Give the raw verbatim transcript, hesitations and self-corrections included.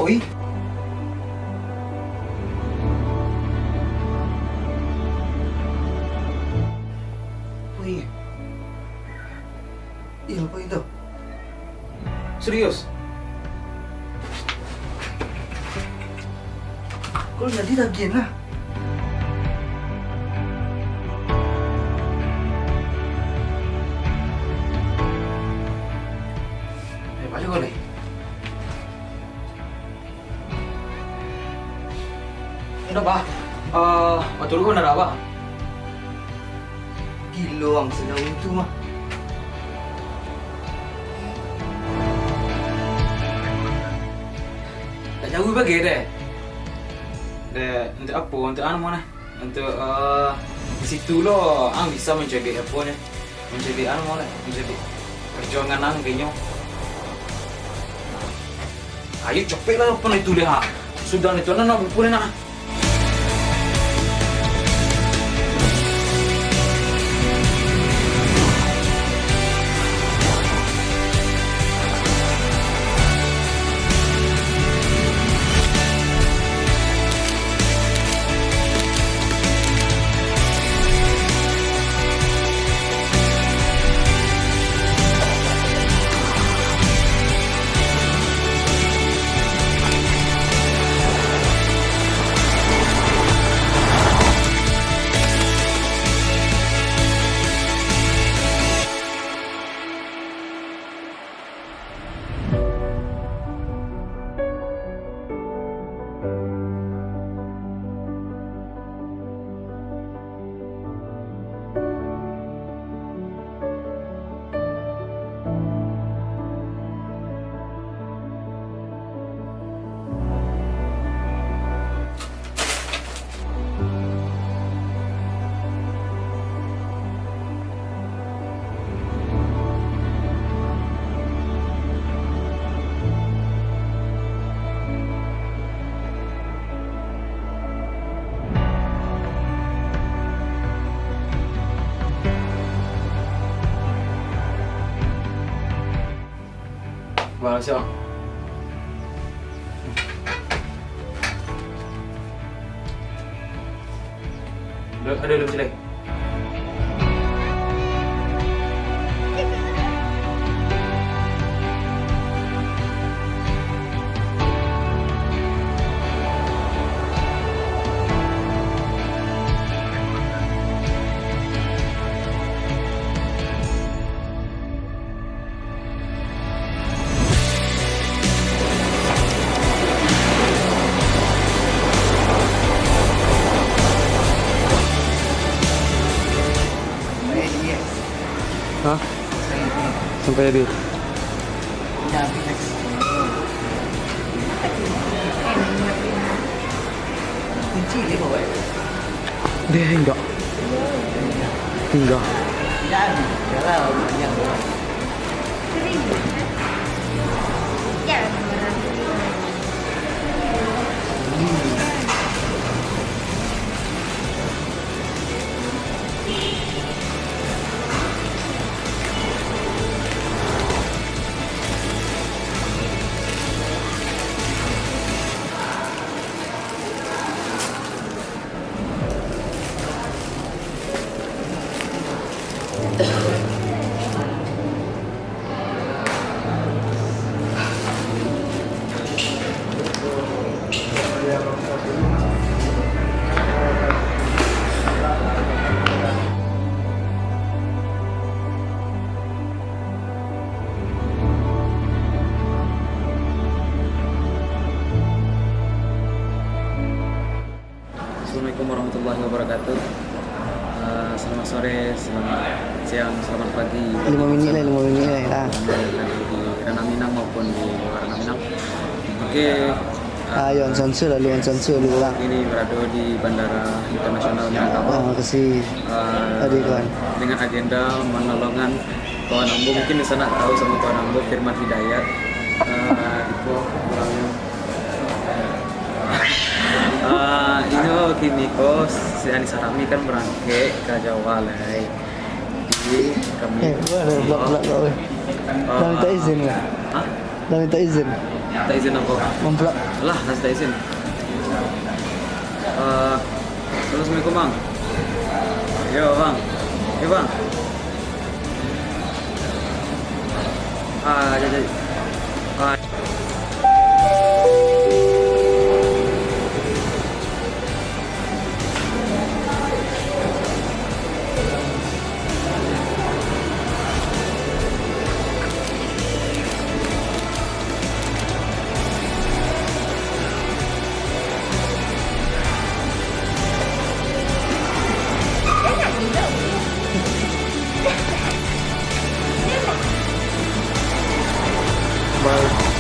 Oi. Oi. Iya, apa itu? Serius? Kalau jadi, lagian lah. Eh, baju kau ni. Udah, Bah. Eh, waktu dulu udah, Bah. Gilo ang sajauah itu mah. Tak jauah bagai deh. Deh, untuk apa? Untuk anu mana? Untuk, eh, di situ lo, ang bisa mencari apa ni? Mencari anu mana? Mencari perjuangan ang kayaknya. Ayo capek lah, apa itu deh, ha? Sudah itu, nak, nak, boleh nak. Bang, siap. Ada, ada dalam sini. Hah? Sampai habis. Dia enggak. Enggak. Assalamualaikum warahmatullahi wabarakatuh. Eh, selamat sore, selamat siang, selamat pagi. Lima minit lah, lima minit lah, ya. Di Ranah Minang maupun di luar Ranah Minang. Oke. Ah, yo, ansur-ansur lalu, ansur-ansur lalu, urang. Ini berada di Bandara Internasional Minangkabau. Ah, makasih. Eh, Tadi, kawan. Dengan agenda menolongan kawan ambo, mungkin di sana tahu sama kawan ambo, Firman Hidayat. Eh, itu orangnya. Ah, inyo kini ko si Anisa Rahmi kan barangkek ka Jawa lai. Jadi kami Eh, buat ada blok-blok kau, eh. Ah, Dah minta izin kah? Hah? Dah minta izin? Tak izin apa? Memplak. Lah, harus tak izin. Eh, halo, assalamualaikum, Bang. Yo, Bang. Yo, Bang. Ah, jadi. Ah. Bye.